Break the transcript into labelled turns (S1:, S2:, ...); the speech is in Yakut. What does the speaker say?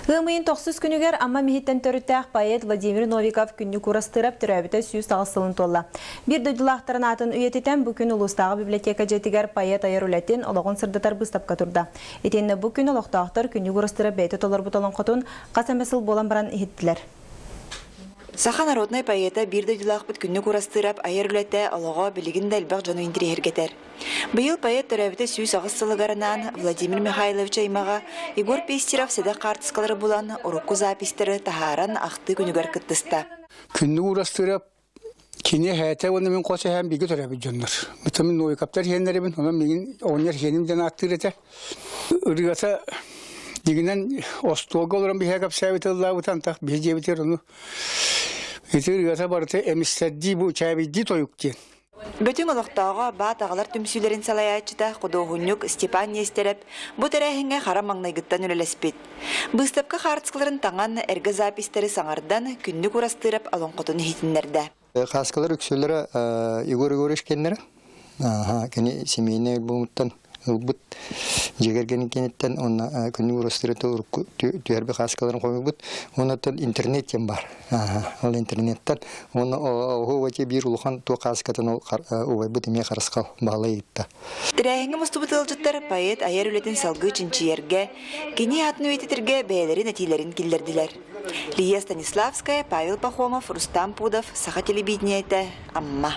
S1: Ыам ыйын тохсус күнүгэр Амма Миһиттэн төрүттээх поэт Владимир Новиков Күннүк Уурастыырап төрөөбүтэ 108 сылын туолла. Биир дойдулаахтарын аатын үйэтитэн бу күн улуустааҕы библиотека дьиэтигэр поэт айар үлэтин, олоҕун сырдатар быыстапка турда. Итиэннэ бу күн олохтоохтор Күннүк Уурастыырап бэйэтэ толорбут олоҥхотун хас эмэ сыл буолан баран иһиттилэр.
S2: Саха народнай поэта биир дойдулаахпыт Күннүк Уурастыырап айар үлэтэ, олоҕо билигин да элбэх дьону интириэһиргэтэр. Быйыл поэт төрөөбүтэ 108 сылыгар анаан Владимир Михайлович аймаҕа Егор Пестеров сэдэх хаартыскалары булан, урукку записьтары таһааран ахтыы күнүгэр кыттыста.
S3: Күннүк Уурастыырап кини эһээтэ уонна мин хос эһээм бииргэ төрөөбүт дьоннор. Мин Новиковтар иһэннэрибин, онон миигин оҕонньор иһэним диэн ааттыыр этэ. Ырыата дьиҥинэн остуолга олорон биһиэхэ кэпсээбит ыллаабыта антах биһи дьиэбитигэр ону ити ырыата барыта эмистэрдии бу чээбийдии тойук диэн.
S2: Бөтүҥ олохтооҕо Баат аҕалар түмсүүлэрин салайааччыта худуоһунньук Степан Нестерэп бу тэрээһиҥҥэ хара маҥнайгыттан үлэлэспит. Быыстапка хаартыскаларын таҥан, эргэ записьтары саҥардан, Күннүк Урастыырап олоҥхотун иһитиннэрдэ.
S4: Хааскалар үксүлэрэ Егор Егорович кэннэрэ. Кини семейнай альбомуттан ылбыт дьиэ кэргэнин кэнниттэн уонна күннүк урастырыта урукку түһэрбит хааскаларын хомуйбут. Уонна интернет диэн баар. Ол интернеттэн уонна оһо биир улахан туох хааскатын ол убайбыт эмиэ харысхал баһылай ыытта.
S2: Тэрээһиҥҥэ мустубут ыалдьыттар поэт айар үлэтин салгыы чинчийэргэ, кини аатын үйэтитэргэ бэйэлэрин этиилэрин киллэрдилэр. Лия Станиславская, Павел Пахомов, Рустам Пудов, Саха телевидениетэ, Амма.